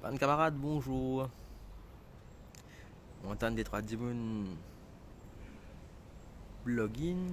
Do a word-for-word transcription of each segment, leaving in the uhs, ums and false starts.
Bann kamarad, bonzour. Mo antann detrwa dimoun login,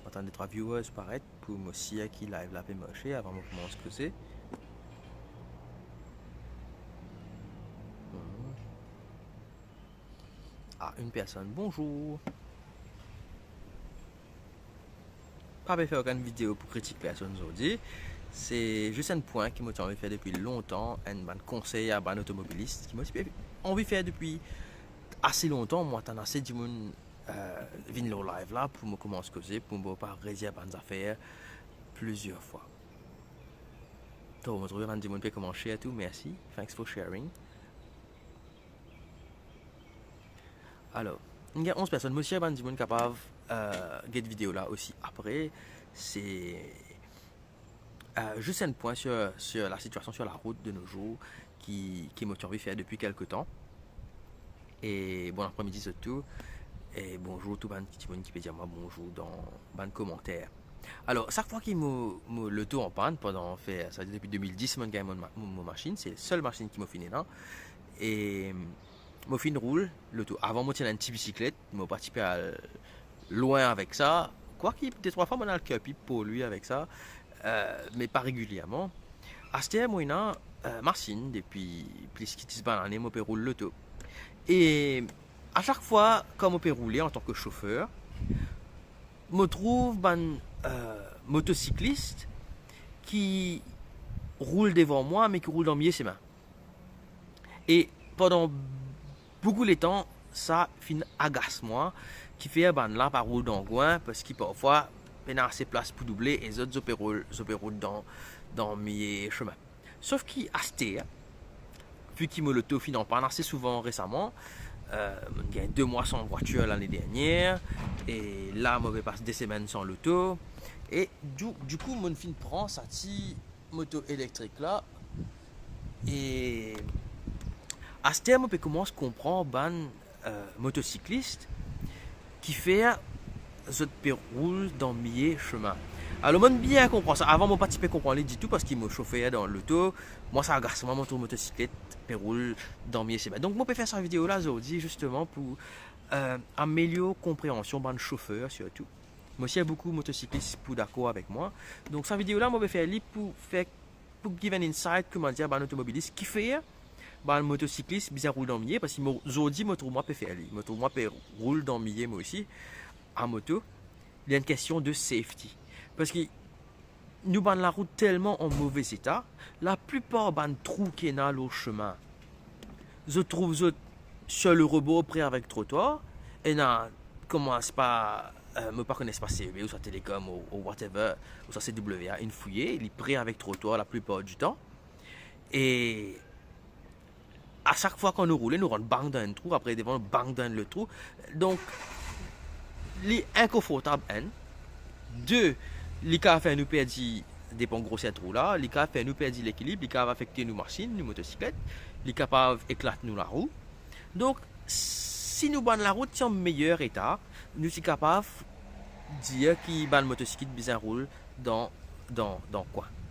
mo antann detrwa viewers paret pou mo sir ki live la pe marse avan mo koumans koze. Mhm. Ah, enn personn, bonzour. Pa pe fer okenn video pou kritik personn zordi. Se zis enn prank ki mo ti anvi fer depi lontan, enn bann konsey a bann otomobilis ki mo ti pe anvi fer depi ase lontan. Mo atann ase dimoun, eh, vinn lor live la pou mo koumans koze, pou mo pa redir bann zafer plizier fwa. To, mo trouve bann dimoun pe koumans share tou, mersi. Thanks for sharing. Alor, inn gagn onz personn. Mo sir bann dimoun kapav, eh, get video la osi apre. Se, eh, zis enn pwin sir, sir lasitiasion sir larout de nos jours ki, ki mo ti anvi fer depi kelke tan. E bon apremidi zot tou. E bonzour tou bann dimoun ki pe dir mwa bonzour dan bann komanter. Alor, sak fwa ki mo, mo loto an pann pandan fer, sa ve dir depi de mil dis mo gagn mo ma-, mo, mo masinn, se sel masinn ki mo finn ena. E mo finn roul loto. Avan mo ti ena enn ti bisiklet, mo pa ti pe al lwin avek sa. Kwaki de trwa fwa mo al Kirpy pou li avek sa, eh, me pa regilierman. Aster mo ena, eh, masinn depi plis ki dis bann lane mo pe roul loto. E a sak fwa kan mo pe roule antan ki sofer, mo trouv bann, eh, motosiklis ki roul devan mwa, me ki roul dan milie semin. E pandan boukou letan, sa finn agas mwa, ki fer bannla pa roul dan kwin, parski parfwa pena ase plas pou double e zot, zot pe roul, zot pe roul dan, dan milie semin. Sof ki aster, vi ki mo loto finn an pann ase souvan resaman, eh, mo gagn de mwa san vwatir lane dernier, e la mo pe pas de semenn san loto, e dou-, dikou mo finn pran sa ti moto elektrik la, e aster mo pe koumans konpran bann, eh, motosiklis ki fer zot pe roul dan milie semin. Alor, mo bien konpran sa. Avan, mo pa ti pe konpran li ditou, parski mo sofer dan loto, mwa sa agas mwa, mo trouv motosiklet pe roul dan milie semin. Donk, mo pe fer sa video la zordi, zisteman, pou, eh, amelior konpreansion bann sofer, sirtou. Mo sir boukou motosiklis pou dakor avek mwa. Donk, sa video la, mo pe fer li pou fer, pou give enn insight, koumadir bann otomobilis, ki fer bann motosiklis bizin roul dan milie, parski mo, zordi, mo trouv mwa pe fer li. Mo trouv mwa pe roul dan milie, mwa osi, a moto. Li enn kestion de safety. Parski nou bann larout telman an move eta, laplipar bann trou ki ena lor semin, zot trouv zot sir le rebor pre avek trotwar, ena kouma, sepa, eh, mo pa kone, sepa C E B ouswa Telecom ou, ou whatever, ouswa C W A, inn fouye, li pre avek trotwar laplipar ditan. E a sak fwa kan nou roule, nou rant bang dan enn trou, apre devan, bang dan enn lot trou. Donk, li inkonfortab, enn. De, li kapav fer nou perdi, depan groser trou la, li kapav fer nou perdi lekilib, li kapav afekte nou masinn, nou motosiklet, li kapav eklat nou larou. Donk, si nou bann larout ti an meyer eta, nou ti kapav dir ki bann motosiklis bizin roul dan, dan, dan kwin.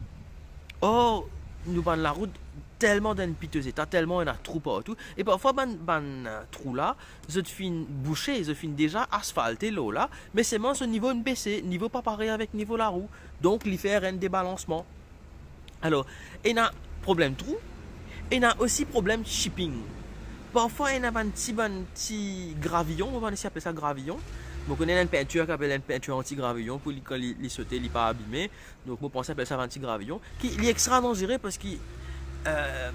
Or, nou bann larout telman dan enn pite eta, telman ena trou partou, e parfwa bann, bann, eh, trou la, zot finn bouse, zot finn deza asfalte lor la, me selman so nivo inn bese, nivo pa parey avek nivo larou, donk li fer enn debalansman. Alor, ena problem trou, ena osi problem chipping. Parfwa ena bann ti, bann ti graviyon, mo pa kone si apel sa graviyon. Mo kone ena enn peintir ki apel enn peintir anti-graviyon pou li, kan li, li sote, li pa abime. Donk, mo panse apel sa bann ti graviyon. Ki, li extra danzere parski, eh,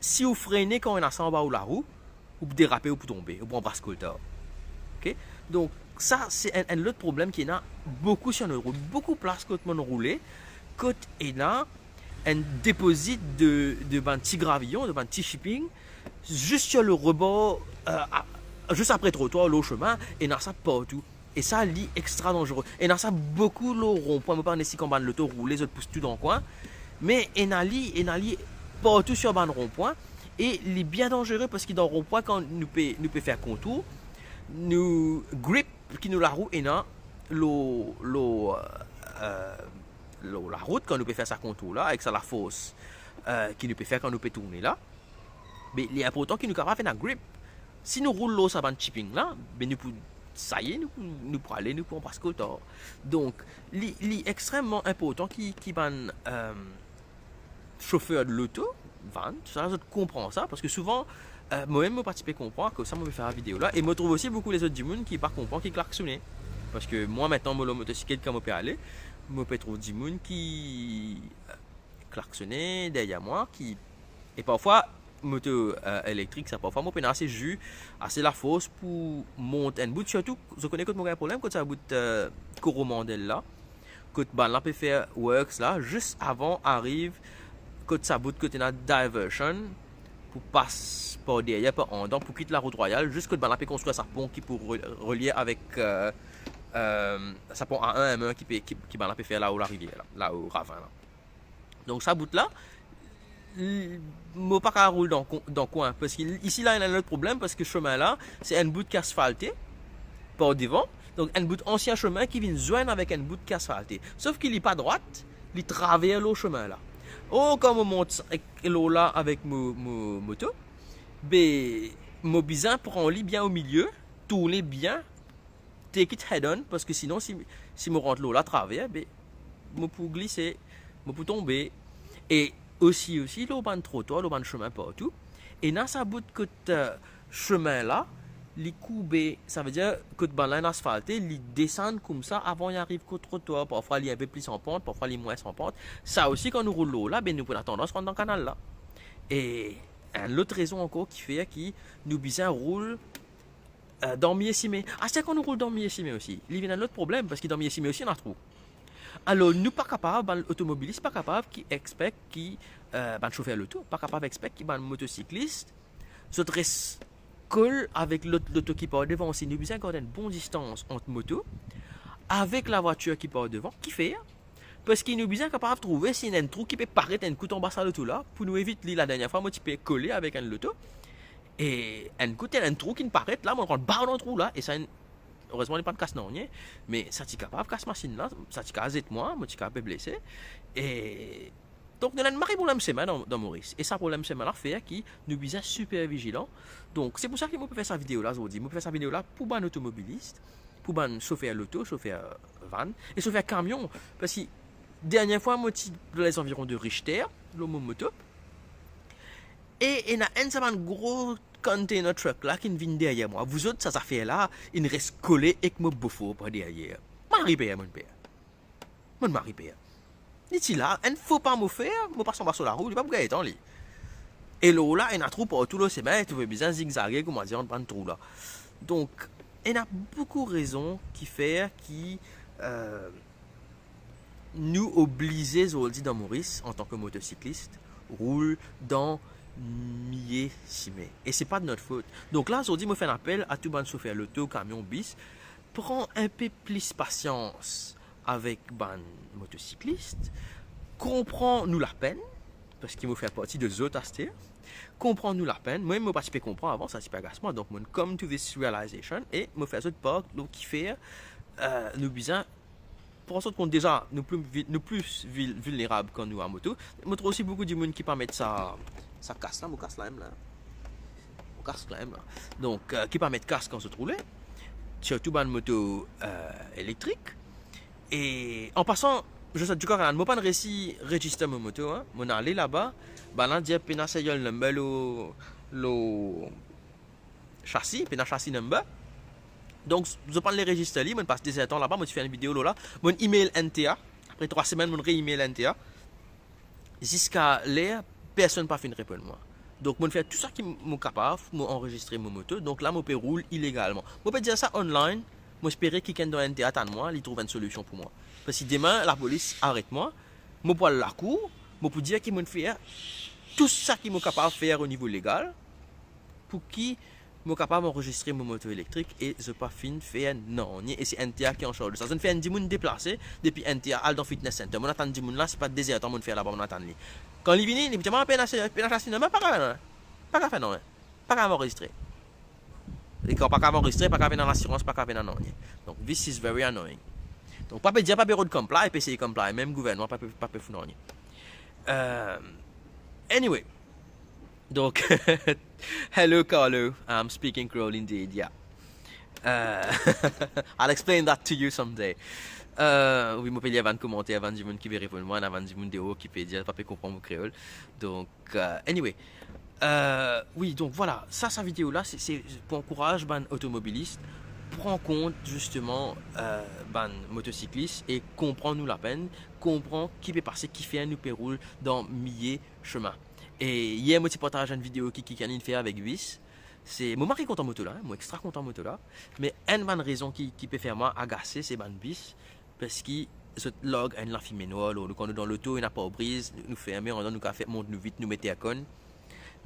si ou frene kan ena sa anba ou larou, ou pou derape, ou pou tonbe, ou pou anbras koltar. Ok? Donk, sa, se enn, enn lot problem ki ena boukou sir nou rout, boukou plas kot mo'nn roule, kot ena enn depozit de, de bann ti graviyon, de bann ti chipping, zis sir le rebor, eh, a, zis apre trotwar, lor semin, ena sa partou. E sa, li extra danzere. Ena sa boukou lor ronpwin. Mo pa kone si kan bann loto roule, zot pous tou dan kwin. Me ena li, ena li partou sir bann ronpwin. E li bien danzere parski dan ronpwin, kan nou pe, nou pe fer kontour, nou grip ki nou larou ena lor, lor, eh, lor larout, kan nou pe fer sa kontour la, avek sa lafors, eh, ki nou pe fer kan nou pe tourne la, be li inportan ki nou kapav ena grip. Si nou roul lor sa bann chipping la, be nou pou, saye, nou pou, nou pou ale, nou pou anpas kot. Donk, li, li extrememan inportan ki, ki bann, eh, sofer loto, van, tousala, zot konpran sa, parski souvan, eh, mwa mem, mo pa ti pe konpran, akoz sa mo pe fer video la, e mo trouv osi boukou lezot dimoun ki pa konpran ki klaksone. Parski mwa, mintnan, mo lor motosiklet, kan mo pe ale, mo pe trouv dimoun ki, eh, klaksone deryer mwa, ki, e parfwa, moto, eh, elektrik sa, parfwa mo pena ase zi, ase lafors pou mont enn bout, sirtou, zot kone kot mo gagn problem, kot sa bout, eh, koromandel la, kot bann la pe fer works la, zis avan ariv kot sa bout kot ena diversion, pou pas par deryer, par andan, pou kit larout Rwayal, zis kot bann la pe konstrir sa pon ki pou re-, relie avek, eh, eh, sa pon A enn M enn ki pe, ki, ki bann la pe fer lao larivier la, lao ravin la. Donk sa bout la, l-, mo pa kapav roul dan kon-, dan kwin, parski isi la ena enn lot problem, parski sime la, se enn bout ki asfalte par devan, donk enn bout ansien sime ki vinn zwenn avek enn bout ki asfalte. Sof ki li pa drwat, li travers lor sime la. Or, kan mo mont ek lor la avek mo, mo moto, be, mo bizin pran li bien omilie, tourne bien, take it head on, parski sinon, si, si mo rant lor la travers, be, mo pou glise, mo pou tonbe. E osi, osi, lor bann trotwar, lor bann sime partou, ena sa bout kot, eh, sime la, li kourbe, savedir kot bann la inn asfalte, li desann koumsa avan li ariv kot trotwar. Parfwa li enpe plis an pant, parfwa li mwins an pant. Sa osi, kan nou roul lor la, be, nou pou ena tandans rant dan kanal la. E enn lot rezon ankor ki fer ki nou bizin roul, eh, dan milie sime. Aster, kan nou roul dan milie sime osi, li vinn enn lot problem, parski dan milie sime osi ena trou. Alor, nou pa kapav, bann otomobilis pa kapav ki expect ki, eh, bann sofer loto pa kapav expect ki bann motosiklis, zot res kol avek lot loto ki par devan osi. Nou bizin gard enn bon distans ant moto avek lavwatir ki par devan. Kifer? Parski nou bizin kapav trouve si ena enn trou ki pe paret enn kout anba sa loto la, pou nou evit li. Ladernie fwa, mo ti pe kole avek enn loto, e enn kout, ena enn trou ki'nn paret la, mo rant bam dan trou la, e sa inn, erezman, li pa'nn kas nanye, me sa ti kapav kas masinn la, sa ti kapav zet mwa, mo ti kapav pe blese. E donk, nou ena enn mari problem sime dan, dan Moris, e sa problem sime la fer ki nou bizin siper vizilan. Donk, se pou sa ki mo pe fer sa video la zordi. Mo pe fer sa video la pou bann otomobilis, pou bann sofer loto, sofer van e sofer kamion. Parski dernie fwa, mo ti dan lezanviron de Richter, lor mo moto, e ena enn sa bann gro container truck la ki'nn vinn deryer mwa. Vouzot, sa zafer la inn res kole ek mo bofor par deryer. Mari per, monn per. Monn mari per. Li ti la, enn fo pa mo fer, mo pas anba so larou, li pa pou gagn letan li. E lor la, ena trou partou lor sime, to pe bizin zigzage, kouma dir, ant bann trou la. Donk, ena boukou rezon ki fer ki, eh, nou oblize zordi dan Moris, antan ki motosiklis, roul dan milie sime. E se pa de not fot. Donk la, zordi, mo fer enn apel a tou bann sofer loto, kamion, bis, pran enpe plis pasians avek bann motosiklis, konpran nou lapenn, parski mo fer parti de zot aster, konpran nou lapenn. Mwa mem, mo pa ti pe konpran avan, sa ti pe agas mwa, donk mo'nn come to this realization, e mo fer zot par lor kifer, eh, nou bizin pran zot kont deza, nou pli vi-, nou pli vil-, vilnerab kan nou a moto. Mo trouv osi boukou dimoun ki pa met sa, sa kas la, mo kas la mem la. Mo kas la mem la. Donk, eh, ki pa met kas kan zot roule, sirtou bann moto, eh, elektrik. E an pasan, just dikwa kanal, mo pa'nn resi register mo moto, hein. Mo'nn ale laba, bann la dir pena serial number lor, lor chasi, pena chasi number. Donk, zot pa'nn le register li, mo'nn pas de zer tan laba, mo ti fer enn video lor la. Mo'nn email N T A, apre trwa semenn, mo'nn re-email N T A. Ziska ler, personn pa finn reponn mwa. Donk, mo'nn fer tou sa ki mo kapav, mo anrezistre mo moto. Donk la, mo pe roul ilegalman. Mo pe dir sa online, mo espere kikenn dan N T A tann mwa, li trouv enn solision pou mwa. Parski demin, lapolis aret mwa, mo pou al lakour, mo pou dir ki mo'nn fer tou sa ki mo kapav fer o nivo legal, pou ki mo kapav anrezistre mo moto elektrik e zot pa finn fer nanye, e se N T A ki ansarz de sa. Zot finn fer enn dimoun deplase depi N T A al dan fitness center. Mo'nn atann dimoun la, se pa de zer tan mo'nn fer laba, mo'nn atann li. Kan li vini, li pe dir mwa, pena, pena chasi number, pa kapav, pa kapav fer nanye, pa kapav anrezistre. E kan pa kapav anrezistre, pa kapav ena lasirans, pa kapav ena nanye. Donk, this is very annoying. Donk, pa pe dir pa pe rod comply, pe sey comply, mem gouvernman pa pe, pa pe fout nanye. Eh, Anyway, donk, hello Carlo, I'm speaking Creole indeed, yeah. Uh, I'll explain that to you someday. Uh, wi, mo pe lir bann komanter, bann dimoun ki pe reponn mwa, ena bann dimoun deor ki pe dir pa pe konpran mo kreol. Donk, uh, anyway, uh, wi, donk vwala, sa, sa video la, se, se pou ankouraz bann otomobilis pran kont zisteman, uh, bann motosiklis e konpran nou lapenn, konpran ki pe pase, kifer nou pe roul dan milie sime. E yer mo ti partaz enn video ki, ki, ki inn fer avek bis. Se, mo mari kontan moto la, hein, mo extra kontan moto la. Me enn bann rezon ki, ki pe fer mwa agase, se bann bis, parski zot larg enn lafime nwar lor nou. Kan nou dan loto, ena parbriz, nou, nou ferme, andan nou kapav fer, mont nou vit, nou met aircon.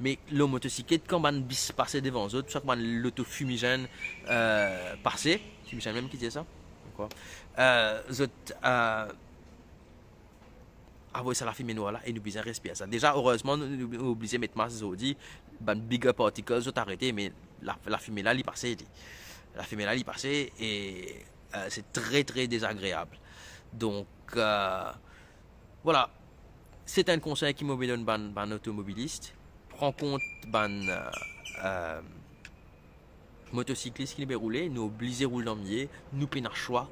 Me lor motosiklet, kan bann bis pase devan zot, swa bann loto fimizenn, euh, pase, fimizenn mem ki dir sa, ankor, euh, zot, euh, avoy sa lafime nwar la e nou bizin respir sa. Deza, erezman, nou, nou, nou oblize met mask zordi, bann bigger particles zot arete, me la, lafime la, li pase, li. Lafime la, li pase e, euh, se tre, tre dezagreab. Donk, euh, vwala, se enn konsey ki mo pe donn bann, bann otomobilis. Pran kont bann, euh, euh, motosiklis ki nou pe roule, nou oblize roul dan milie, nou pena swa.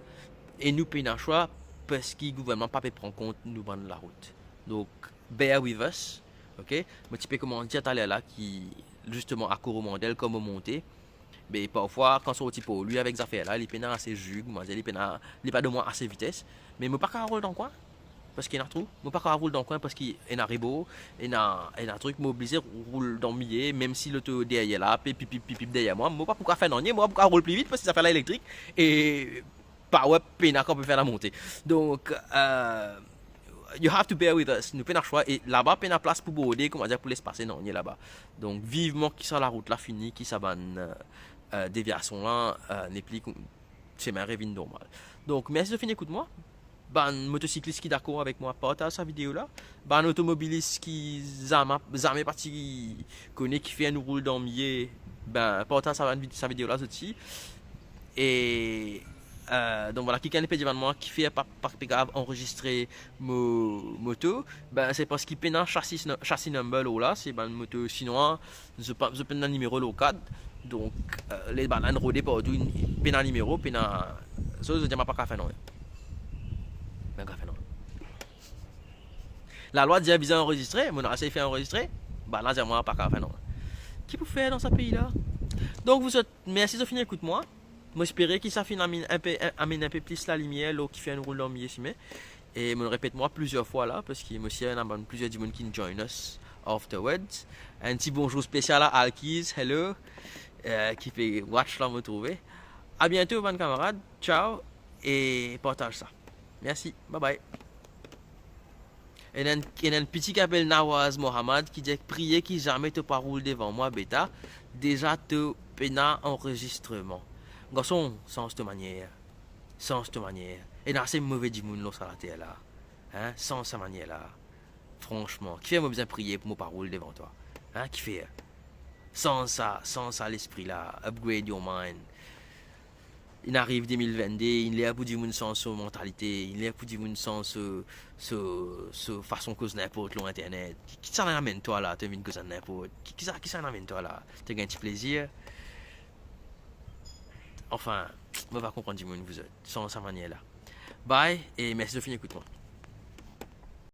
E nou pena swa parski gouvernman pa pe pran kont nou bann larout. Donk, bear with us, ok? Mo ti pe koumans dir taler la ki, zisteman, a Coromandel, kan mo monte, be parfwa, kan sorti Port Louis avek zafer la, li pena ase zig, mo dir, li pena, li pa donn mwa ase vites, me mo pa kapav roul dan kwin. Parski ena trou, mo pa kapav roul dan kwin parski ena rebor, ena, ena trik, mo oblize roul dan milie, mem si loto deryer la pe pip, pip, pip, pip deryer mwa, mo pa pou kapav fer nanye, mo pa pou kapav roul pli vit parski zafer la elektrik, e power pena kan pe fer lamonte. Donk, euh, you have to bear with us, nou pena swa, e laba pena plas pou borde, koumadir pou les pase nanye laba. Donk, vivman ki sa larout la fini, ki sa bann, euh, euh, devyasion la, euh, nepli kou-, sime revinn normal. Donk, mersi zot finn ekout mwa. Bann motosiklis ki dakor avek mwa, partaz sa video la. Bann otomobilis ki zame, zame pa ti kone kifer nou roul dan milie, be, partaz sa, sa video la zot osi. E, euh, donk vwala, kikenn pe demann mwa kifer pa, pa pe kapav anrezistre mo moto, be, se parski pena chassis, chassis number lor la, se bann moto sinwa, zot pa, zot pena nimero lor kad. Donk, euh, les bann la inn rode partou, pena nimero, pena, so, zot dir mwa pa kapav fer nanye. Pa kapav fer nanye. Lalwa dir bizin anrezistre, mo inn esey fer anrezistre, bann la dir mwa pa kapav fer nanye. Ki pou fer dan sa pei la? Donk, zot, mersi zot finn ekout mwa. Mo espere ki sa finn amenn enpe, amenn enpe plis lalimier lor kifer nou roul dan milie sime. E mo repet mwa plizier fwa la, parski mo sir ena bann plizier dimoun ki join us afterwards. Enn ti bonzour spesial a Alkiz, hello, euh, ki pe watch la, mo trouve. A biento, bann kamarad. Ciao, e partaz sa. Mersi, bye bye. Ena enn, ena enn piti ki apel Nawaz Mohammad ki dir, "Priye ki zame to pa roul devan mwa, beta, deza to pena anrezistreman." Garson, sanz to manier. Sanz to manier. Ena ase move dimoun lor sa later la. Hein? Sanz sa manier la. Fransman, kifer mo bizin priye pou mo pa roul devan twa? Hein? Kifer? Sanz sa, sanz sa lespri la. Upgrade your mind. Inn ariv de mil vennde, inn ler pou dimoun sanz so mantalite, inn ler pou dimoun sanz so, so, so fason koz ninport lor internet. Ki, ki sa inn amenn twa la, to vinn koz ninport? Ki, ki sa, ki sa inn amenn twa la? To gagn ti plezir? Anfin, mo pa konpran dimoun, vouzot, sanz sa manier la. Bye, e mersi zot finn ekout mwa.